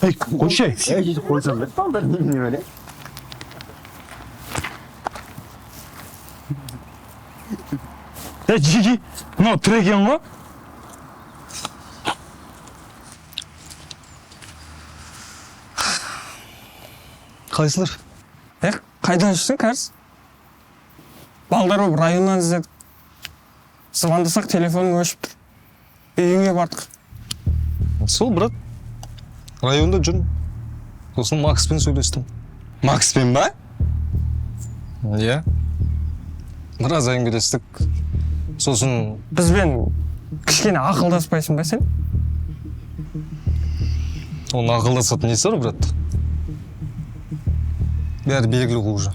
Ей, қойшы. Ей, қойсам ба, балдар, немене? Е, жеке, мынау тірі екен ғой. Қалайсыздар? Е, қайда жүрсің, кәріс? Балдар болып районнан іздедік. Звондасақ, телефоның өшіп тұр. Үйіңе бардық. Сол, брат, районда жүрмін. Сосын Макспен сөйлестім. Макспен ба? Иә, біраз әңгімелестік. Сосын Бізбен кішкене ақылдаспайсың ба сен? Оның ақылдасатын несі бар, брат? Бәрі белгілі ғой уже.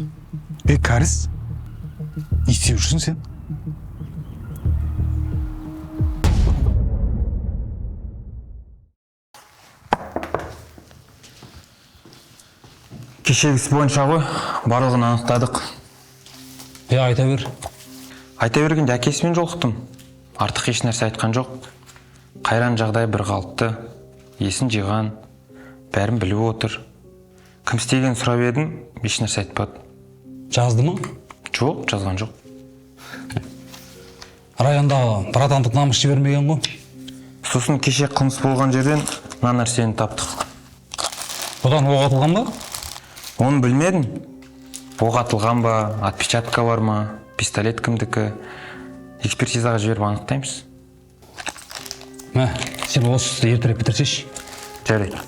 Е, кәріс, не істеп жүрсің сен? Кешегі іс бойынша ғой, барлығын анықтадық. Е, айта бер. Айта бергенде, әкесімен жолықтым. Артық еш нәрсе айтқан жоқ. Қайран жағдай бір қалыпты. Есін жиған, бәрін біліп отыр. Кім істегенін сұрап едім, еш нәрсе айтпады. Жазды ма? Жоқ, жазған жоқ. Райондағы братандық намыс жібермеген ғой. Сосын кеше қылмыс болған жерден мына нәрсені таптық. Бұдан оқ атылған ба? Оны білмедім. Оқ атылған ба, отпечатка бар ма, пистолет кімдікі, экспертизаға жіберіп анықтаймыз. Мә, сен осы істі ертерек бітірсейші. Жарайды.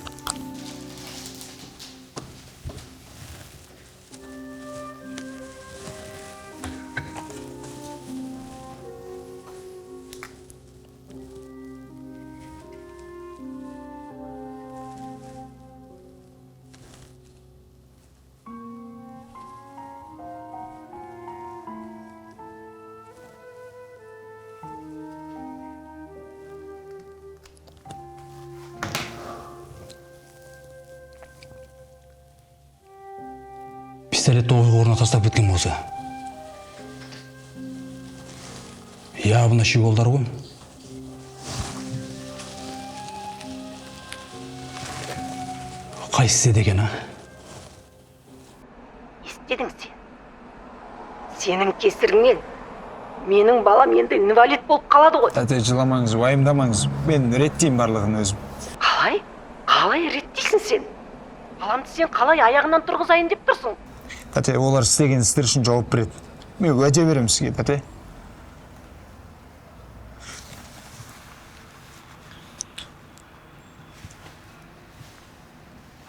Пистолетті оқиға орнына тастап кеткен болса, явно щеголдар ғой. Қайсысы істеді екен, а? Не істедің сен? Сенің кесіріңнен менің балам енді инвалид болып қалады ғой. Тәте, жыламаңыз, уайымдамаңыз, мен реттеймін барлығын өзім. Қалай? Қалай реттейсің сен? Баламды сен қалай аяғынан тұрғызайын деп тұрсың? Тәте, олар істеген істер үшін жауап береді, мен уәде беремін сізге, тәте.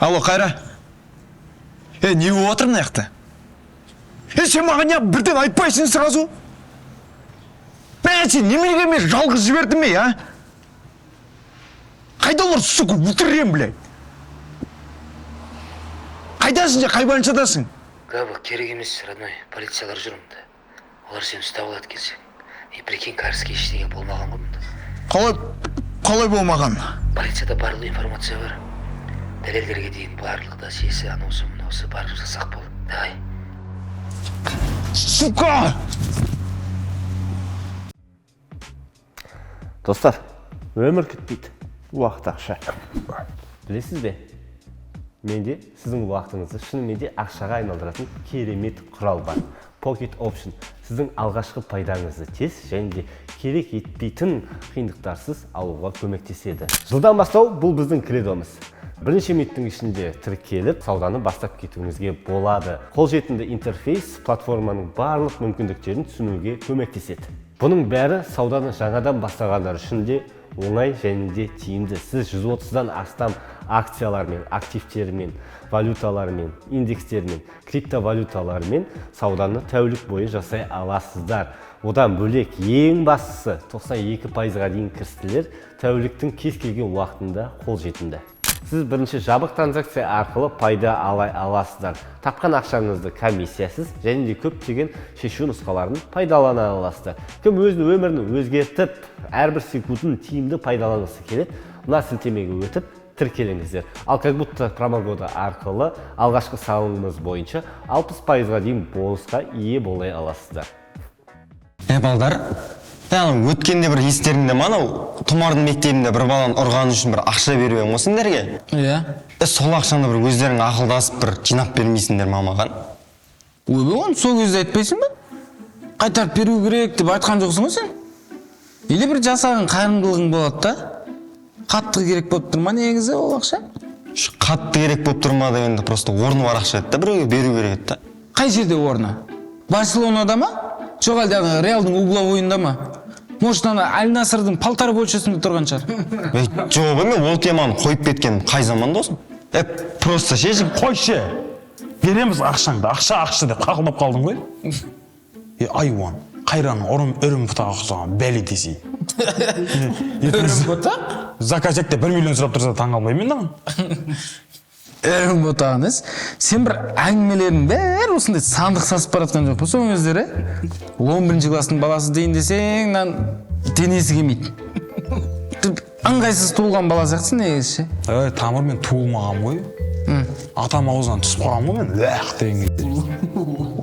Алло, Қайра. Е, не болып жатыр мына жақта? Е, сен маған не бірден айтпайсың сразу? Мә, сен неменеге мен жалғыз жібердің ме, а? Қайда олар, сука, өлтіремін, блядь. Қайдасың сен, қай больницадасың? Габа, керек емес, родной, полициялар жүр мұнда. Олар сені ұстап алады келсең. И прикинь, кәріске ештеңе болмаған ғой мұнда. Қалай, қалай болмаған? Полицияда барлық информация бар. Дәлелдерге дейін барлық досьесі, анаусы, мынаусы, барлығы, сақ бол. Давай. Сука! Достар, өмір күтпейді, уақыт ақша. Білесіз бе, менде сіздің уақытыңызды шынымен де ақшаға айналдыратын керемет құрал бар. Pocket Option сіздің алғашқы пайдаңызды тез және де керек етпейтін қиындықтарсыз алуға көмектеседі. Жылдам бастау — бұл біздің кредомыз. Бірнеше минуттың ішінде тіркеліп, сауданы бастап кетуіңізге болады. Қолжетімді интерфейс платформаның барлық мүмкіндіктерін түсінуге көмектеседі. Бұның бәрі сауданы жаңадан бастағандар үшін де оңай және де тиімді. Сіз 130-дан астам акциялармен, активтермен, валюталармен, индекстермен, криптовалюталармен сауданы тәулік бойы жасай аласыздар. Одан бөлек, ең бастысы, 92%-ға дейін кірістілер тәуліктің кез келген уақытында қолжетімді. Сіз бірінші жабық транзакция арқылы пайда ала аласыздар. Тапқан ақшаңызды комиссиясыз және де көптеген шешу нұсқаларын пайдалана аласыздар. Кім өзінің өмірін өзгертіп, әрбір секундын тиімді пайдаланғысы келеді, мына сілтемеге өтіп, тіркеліңіздер. Ал как будто промокоды арқылы алғашқы салымыңыз бойынша 60%-ға дейін бонусқа ие бола аласыздар. Е, балдар, е, анау өткенде бір естеріңде ма, анау Тұмардың мектебінде бір баланы ұрғаны үшін бір ақша беріп едім ғой сендерге. Иә. Сол ақшаны бір өздерің ақылдасып бір жинап бермейсіңдер ма маған? Ойбай, оны сол кезде айтпайсың ба? Қайтарып беру керек деп айтқан жоқсың ғой сен. Или бір жасаған қайырымдылығың болады да. Қатты керек болып тұр ма негізі ол ақша? Қатты керек болып тұр ма дегенде просто орны бар ақша еді да, біреуге беру керек еді да. Қай жерде орны? Барселонада ма? Жоқ әлде ана Реалдың угловойында ма? Может, ана Аль-Насрдың полтора бөлшесінде тұрған шығар. Жоқ, мен ол теманы қойып кеткенім қай заман досым? Просто шешіп қойшы. Береміз ақшаңды, ақша ақша деп қақылдап қалдың ғой. Айуан, қайранның үрім бұтағы ұқсаған бәле десей. Үрім бұтақ? Заказчикте 1 миллион сұрап тұрса таң қалмаймын мен маған. Үрім бұтағын емес. Сен бір әңгімелерің бәрі осындай сандық сасып бара жатқан жоқ па соның өздері? 11 класстың баласы дейін десең, мынан денесі келмейді. Ыңғайсыз туылған бала сияқтысың негізі ше. Тамыр мен туылмағанмын ғой. Атам аузынан түсіп қалғанмын ғой мен, ләқ деген кезде.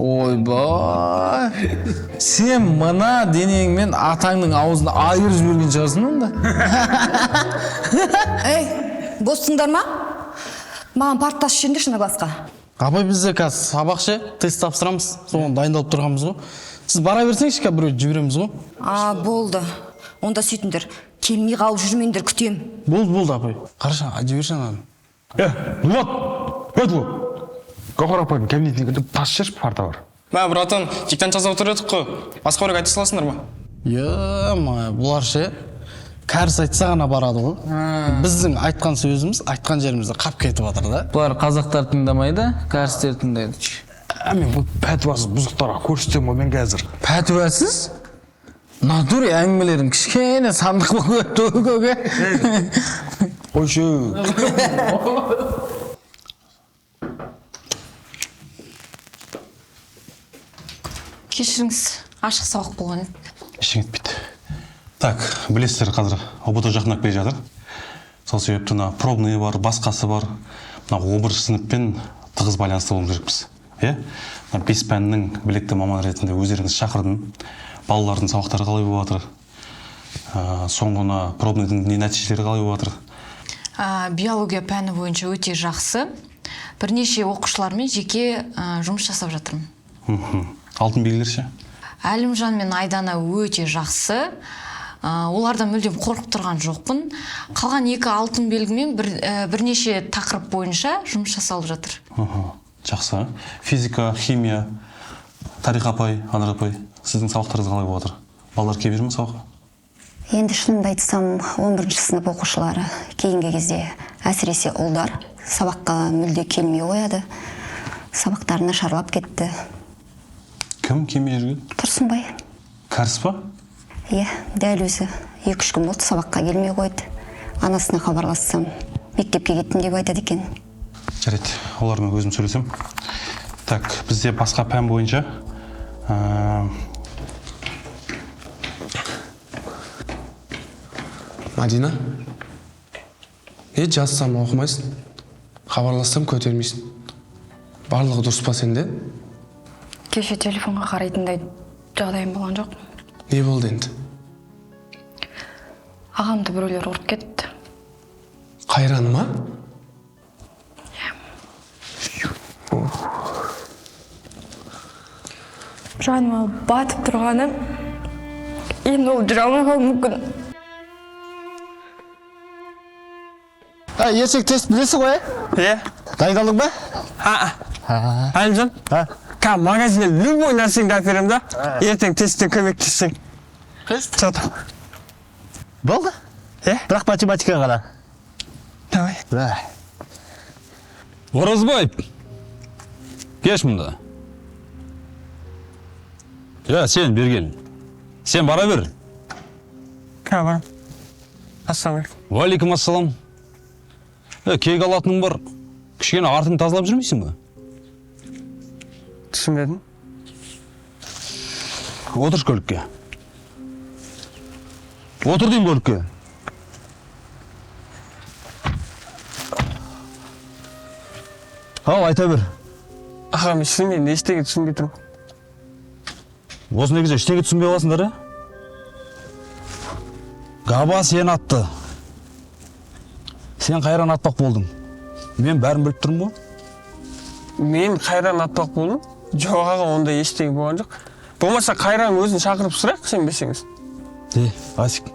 Ойбай. Сен мына денеңмен атаңның аузын айырып жіберген шығарсың онда. Ей, боссыңдар ма? Маған парт тасып жіберіңдерші ана классқа. Апай, бізде қазір сабақ ше, тест тапсырамыз, соған дайындалып тұрғанбыз ғой. Сіз бара берсеңізші, қазір біреуді жібереміз ғой. А, болды. Онда сөйтіңдер. Келмей қалып жүрмеңдер, күтем. Болды, болды, апай. Қарашы, жіберші ананы. Дулат! Дулат! Гауһар апайдың кабинетіне кіріп тас жіберші, парта бар. Мә, братан, диктант жазып отыр едік қой. Басқа біреуге айта саласыңдар ма? Е-май, бұлар ше, кәріс айтса ғана барады ғой. Біздің айтқан сөзіміз айтқан жерімізде қап кетіп жатыр да. Бұлар қазақтар тыңдамайды, кәрістер тыңдайды. Мен бұл пәтуасыз бұзықтарға көрсетемін ғой мен қазір. Пәтуасыз? Натуре әңгімелерің кішкене сандық болып кетті ғой көке. Қойшы. Кешіріңіз, ашық сабақ болған еді. Ештеңе етпейді. Так, білесіздер, қазір ҰБТ жақындап келе жатыр. Сол себепті мына пробный бар, басқасы бар. Мына 11 сыныппен тығыз байланыста болуымыз керекпіз. Иә? Мына 5 пәннің білікті маман ретінде өздеріңіз шақырдым. Балалардың сабақтары қалай болып жатыр? Соңғы мына пробныйдың не нәтижелері қалай болып жатыр? Биология пәні бойынша өте жақсы. Бірнеше оқушылармен жеке жұмыс жасап жатырмын. Алтын белгілер ше? Әлімжан мен Айдана өте жақсы. Олардан мүлдем қорқып тұрған жоқпын. Қалған 2 алтын белгімен бірнеше тақырып бойынша жұмыс жасалып жатыр. Жақсы. Физика, химия, тарих апай, Анар апай, сіздің сабақтарыңыз қалай болып жатыр? Балалар келе бере ме сабаққа? Енді шынымды айтсам, 11 сынып оқушылары кейінгі кезде, әсіресе ұлдар, сабаққа мүлде келмей қояды. Сабақтары нашарлап кетті. Кім келмей жүрген? Тұрсынбай. Кәріс па? Иә, дәл өзі. 2-3 күн болды сабаққа келмей қойды. Анасына хабарлассам, мектепке кеттім деп айтады екен. Жарайды, олармен өзім сөйлесем. Так, бізде басқа пән бойынша, Мадина, не жазсам оқымайсың, хабарлассам көтермейсің. Барлығы дұрыс па сенде? Кеше телефонға қарайтындай жағдайым болған жоқ. Не болды енді? Ағамды біреулер ұрып кетті. Қайраны ма? Иә. Жаныма батып тұрғаны, енді ол жүре алмай қалуы мүмкін. Ертең тест білесің ғой, ә? Иә. Дайындалдың ба? Әлімжан, қазір магазиннен любой нәрсеңді әперемін да, ертең тесттен көмектессең. Тест? Чё там? Болды? Иә. Бірақ математика ғана. Давай. Да. Оразбай, кеш мұнда. Иә, сен берген. Сен бара бер. Қазір барам. Ассалаумағалейкум. Уалейкум ассалам. Кек алатының бар. Кішкене артыңды тазалап жүрмейсің бе? Түсінбедім. Отыршы көлікке. Отыр деймін көлікке. Ал, айта бер. Аға, мен шынымен ештеңе түсінбей тұрмын. Осындай кезде ештеңе түсінбей қаласыңдар, ә? Габа сені атты. Сен Қайран атпақ болдың. Мен бәрін біліп тұрмын ғой. Мен Қайран атпақ болдым? Жоқ аға, ондай ештеңе болған жоқ. Болмаса Қайран өзін шақырып сұрайық, сенбесеңіз. Е, Асик,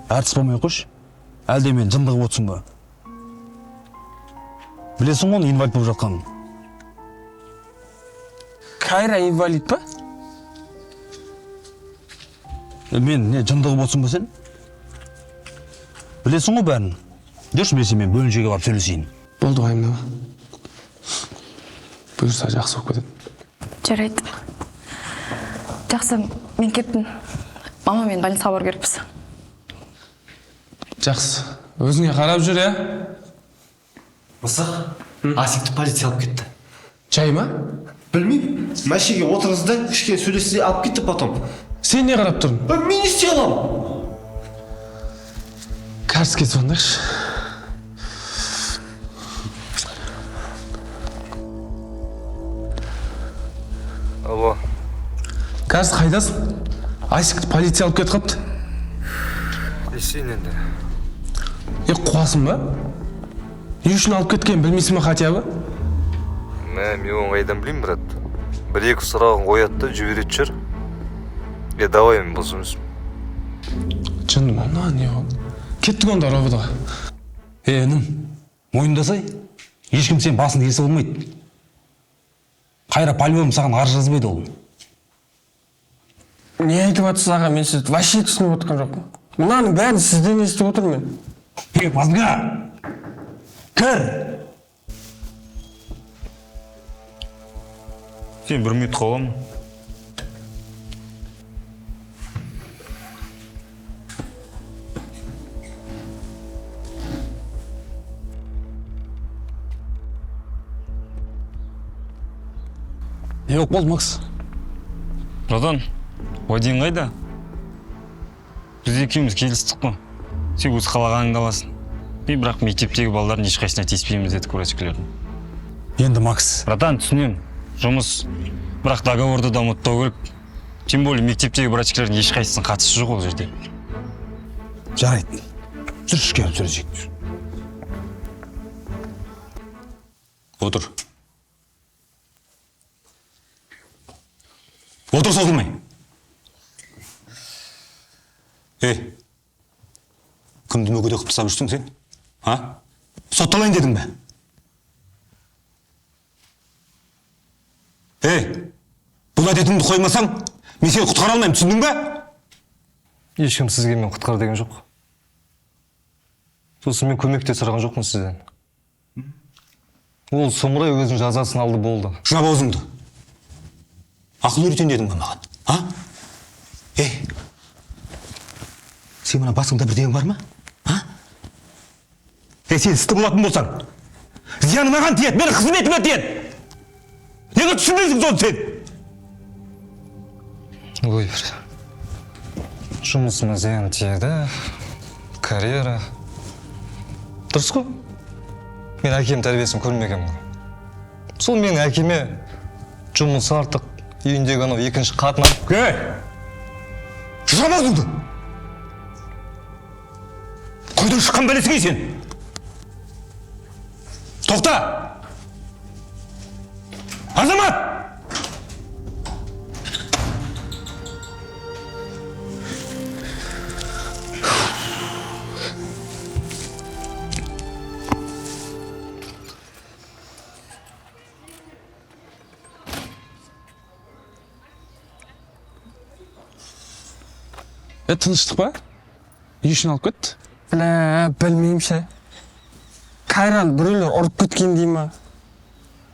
әртіс болмай қойшы. Әлде мен жынды қылып отырсың ба? Білесің ғой оның инвалид болып жатқанын. Қайра инвалид па? Мен не жынды қылып отырсың ба сен? Білесің ғой бәрін. Жүрші, мен сенімен бөлімшеге барып сөйлесейін. Болды, уайымдама. Бұйырса жақсы болып кетеді. Жарайды. Жақсы, мен кеттім. Мама мен больницаға бару керекпіз. Жақсы. Өзіңе қарап жүр, иә? Мысық, Асикті полиция алып кетті. Жай ма? Білмеймін. Мәшеге отырғызды, кішкене сөйлесті де алып кетті потом. Сен не қарап тұрдың? Мен не істей аламын? Кәріске звондайықшы. Алло. Кәріс, қайдасың? Асикті полиция алып кетіп қапты. Не істейін енді? Е, қуасың ба? Не үшін алып кеткенін білмейсің ба хотя бы? Мә, мен оны қайдан білеймін, брат? Бір-екі сұрағын қояды да жіберетін шығар. Е, давай мен бос емеспін. Жынды ма, мына не болды? Кеттік онда РОВД-ға. Е, інім, мойындасай, ешкім сен басын есі болмайды. Қайра по-любому саған арыз жазбайды ол. Не айтып жатсыз аға, мен сізді вообще түсініп отырған жоқпын. Мынаның бәрін сізден естіп отырмын мен. Е, базга! Кір! Сен бір минут қаламын. Не болып қалды, Макс? Братан, уәдең қайда? Біз екеуміз келістік қой. Сен өз қалағаныңды аласың. Мен бірақ мектептегі балдардың ешқайсысына тиіспейміз дедік врачкілердің. Енді Макс. Братан, түсінемін. Жұмыс. Бірақ договорды да ұмытпау керек. Тем более мектептегі врачкілердің ешқайсысының қатысы жоқ ол жерде. Жарайды. Жүр, ішке кіріп сөйлесейік. Отыр. Отыр, созылмай. Ей, кімді мүгедек қылып тастап жүрсің сен? А? Сотталайын дедің бе? Ей, бұл әдетіңді қоймасаң, мен сені құтқара алмаймын, түсіндің бе? Ешкім сізге мен құтқар деген жоқ. Сосын мен көмек те сұраған жоқпын сізден. Ол сұмырай өзінің жазасын алды, болды. Жап аузыңды. Ақыл үйретейін дедің бе маған? А? Ей, сен мына басыңда бірдеңе бар ма? А? Ей, сен істі болатын болсаң, зияны маған тиеді, менің қызметіме тиеді. Неге түсінбейсің соны сен? Ой, бір. Жұмысыма зиян тиеді, карьера. Дұрыс қой. Мен әкем тәрбиесін көрмегенмін ғой. Сол менің әкеме жұмысы артық, үйіндегі анау екінші қатын алып. Ей! Жап аузыңды! Қойдан шыққан бәлесің ей сен! Тоқта! Азамат! Е, тыныштық па? Не үшін алып кетті? Бля, білмеймін ше. Қайран біреулер ұрып кеткен дей ма?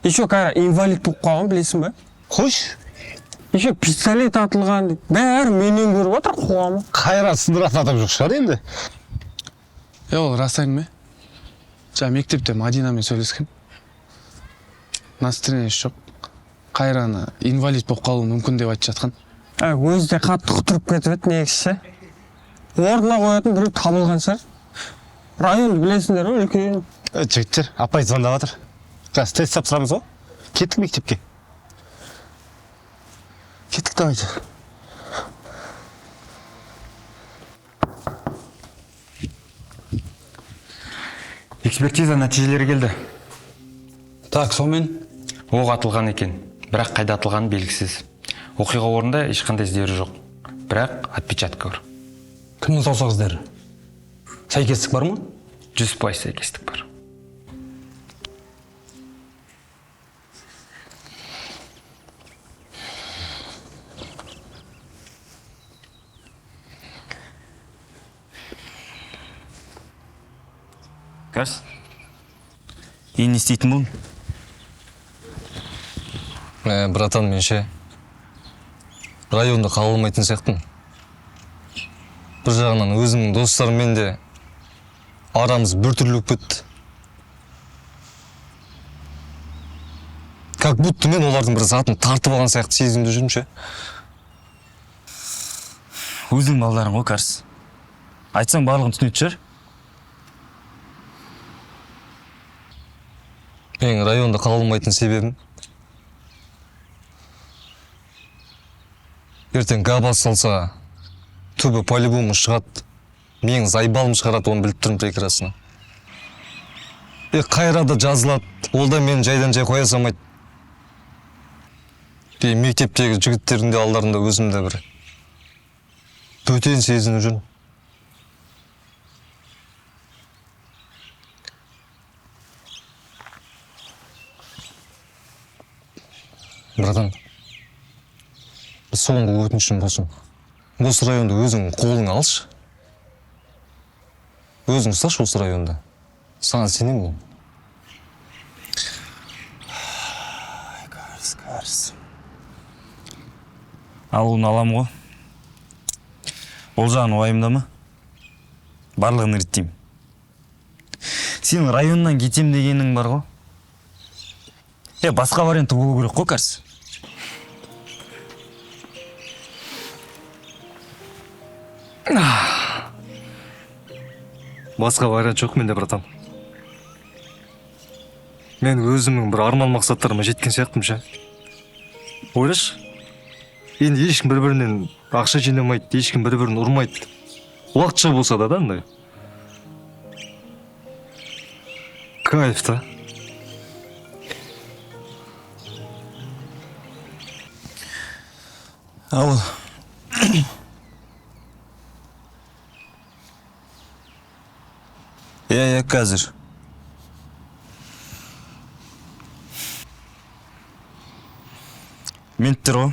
Еще Қайран инвалид болып қалған, білесің бе? Қойшы. Еще пистолет атылған дейді. Бәрі менен көріп отыр қоғамы. Қайран сындыратын адам жоқ шығар енді. Е, ол рас әңгіме. Жаңа мектепте Мадинамен сөйлескен. Настроениесі жоқ. Қайраны инвалид болып қалуы мүмкін деп айтып жатқан. Өзі де қатты құтырып кетіп еді негізі ше. Орнына қоятын біреу табылған шығар. Районды білесіңдер ғой, үлкен. Жігіттер, апай звондап жатыр. Қазір тест тапсырамыз ғой. Кеттік мектепке. Кеттік, давайте. Экспертиза нәтижелері келді. Так, сонымен? Оқ атылған екен, бірақ қайда атылғаны белгісіз. Оқиға орнында ешқандай іздері жоқ, бірақ отпечатка бар. Кімнің саусақ іздері? Сәйкестік бар ма? 100% сәйкестік бар. Кәріс, енді не істейтін болдың? Мә, братан, мен ше районда қала алмайтын сияқтымын. Бір жағынан өзімнің достарыммен де арамыз біртүрлі болып кетті. Как будто мен олардың бір затын тартып алған сияқты сезімде жүрмін ше. Өзің балдарың ғой, Кәріс. Айтсаң барлығын түсінетін шығар. Менің районда қала алмайтын себебім, ертең габал салса, түбі по-любому шығады. Менің зайбалым шығарады, оны біліп тұрмын прекрасно. Қайра да жазылады, ол да мені жайдан жай қоя салмайды. Мектептегі жігіттердің де алдарында өзімді бір бөтен сезініп жүрмін. Братан, соңғы өтінішім болсын. Осы районды өзің қолыңа алшы. Өзің ұсташы осы районды. Саған сенемін мен. Кәріс, кәріс. Алуын алам ғой. Ол жағын уайымдама. Барлығын реттеймін. Сен районнан кетем дегенің бар ғой. Басқа варианты болу керек қой, Кәріс. Басқа вариант жоқ менде, братан. Мен өзімнің бір арман мақсаттарыма жеткен сияқтымын ше. Ойлашы, енді ешкім бір-бірінен ақша жинамайды, ешкім бір-бірін ұрмайды. Уақытша болса да, андай. Кайф та. Ал. Иә, қазір. Менттер ғой.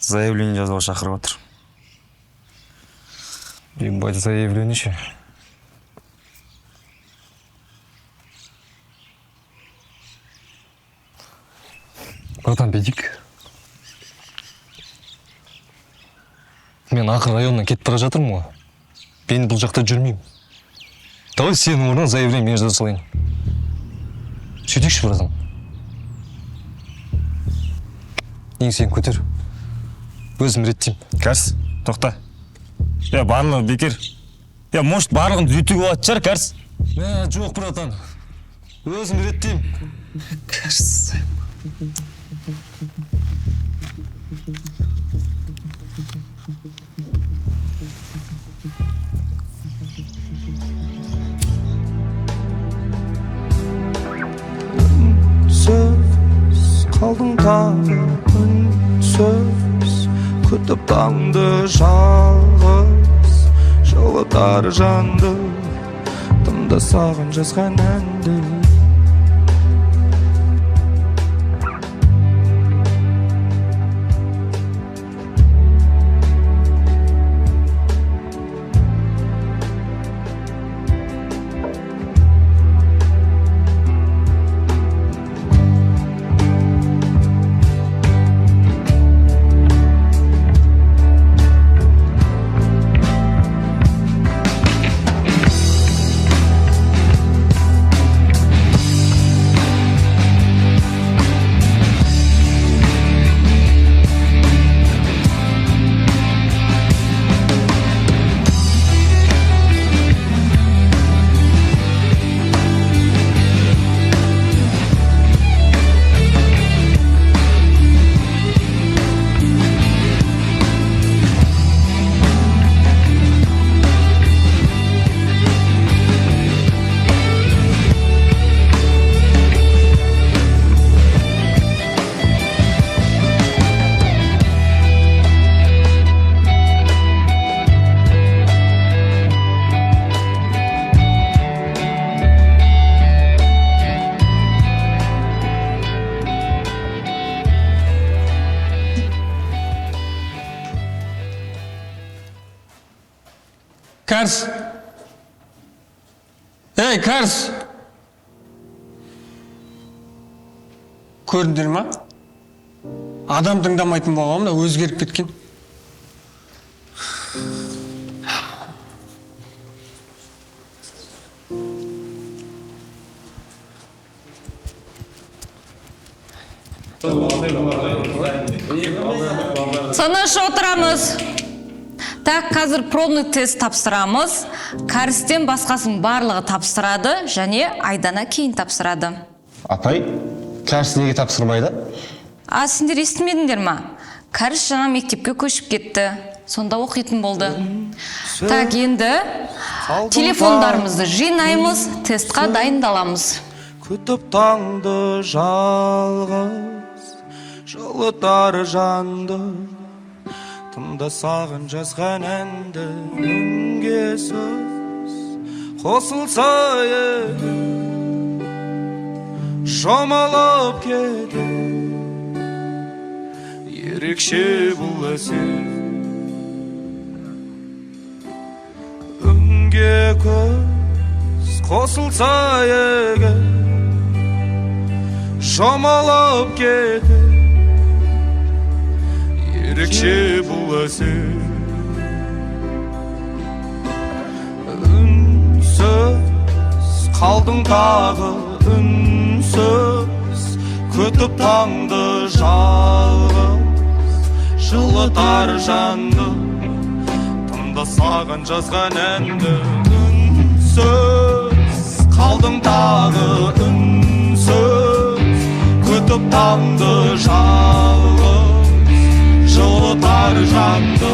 Заявление жазуға шақырып отыр. Ебать, заявление ше. Братан, бедик. Мен ақыр районнан кетіп бара жатырмын ғой. Мен бұл жақта жүрмеймін. Давай сенің орнына заявление мен жаза салайын. Сөйтейікші, братан. Ең сен көтер. Өзім реттеймін. Кәріс, тоқта. Барлығы бекер. Может, барлығын түзетуге болатын шығар, Кәріс. Жоқ, братан. Өзім реттеймін. Кәріс. Үнсіз қалдың тағы, үнсіз күтіп таңды жалғыз, жылытар жанды, тыңда саған жазған әнді. Кәріс! Ей, Кәріс! Көрдіңдер ма? Адам тыңдамайтын болған, мына өзгеріп кеткен. Тыныш отырамыз. Так, қазір пробный тест тапсырамыз. Кәрістен басқасының барлығы тапсырады, және Айдана кейін тапсырады. Апай, кәріс неге тапсырмайды? А сендер естімедіңдер ма? Кәріс жаңа мектепке көшіп кетті. Сонда оқитын болды. Так, енді телефондарымызды жинаймыз, тестқа дайындаламыз. Күтіп таңды жалғыз, жылытар жанды, тыңда саған жазған әнді, үнге сөз қосылса егер, шомылып кетер, ерекше бұл әсер. Үнге көз қосылса егер, шомылып кетер, ерекше бұл әсер. Үнсіз қалдың тағы, үнсіз күтіп таңды жалғыз, жылытар жанды, тыңда саған жазған әнді. Үнсіз қалдың тағы, үнсіз күтіп таңды жалғыз, жылытар жанды.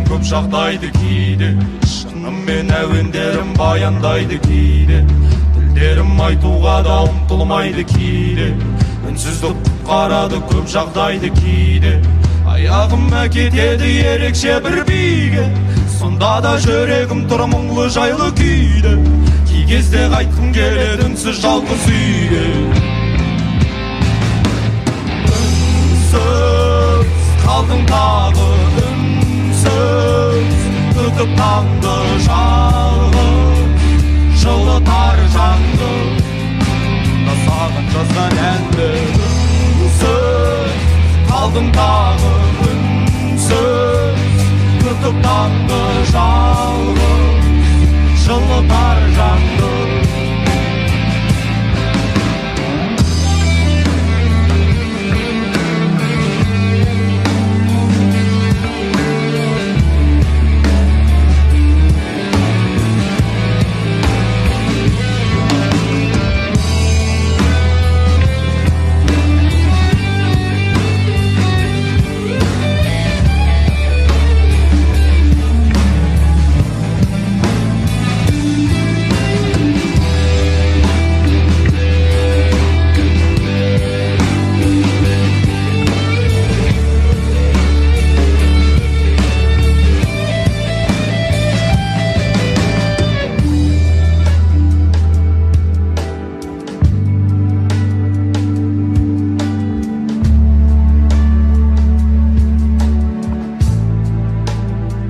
Көп жағдайды кейде, шыныммен әуендерім баяндайды кейде, тілдерім айтуға да ұмтылмайды кейде, үнсіздік құтқарады көп жағдайды кейде, аяғым әкетеді ерекше бір биге, сонда да жүрегім тұр мұңлы жайлы күйде, кей кезде қайтқым келеді үнсіз жалғыз үйге. Үнсіз қалдың тағы, үнсіз күтіп таңды жалғыз, жылытар жанды, тыңда саған жазған әнді. Үнсіз қалдың тағы, үнсіз күтіп таңды жалғыз, жылытар жанды.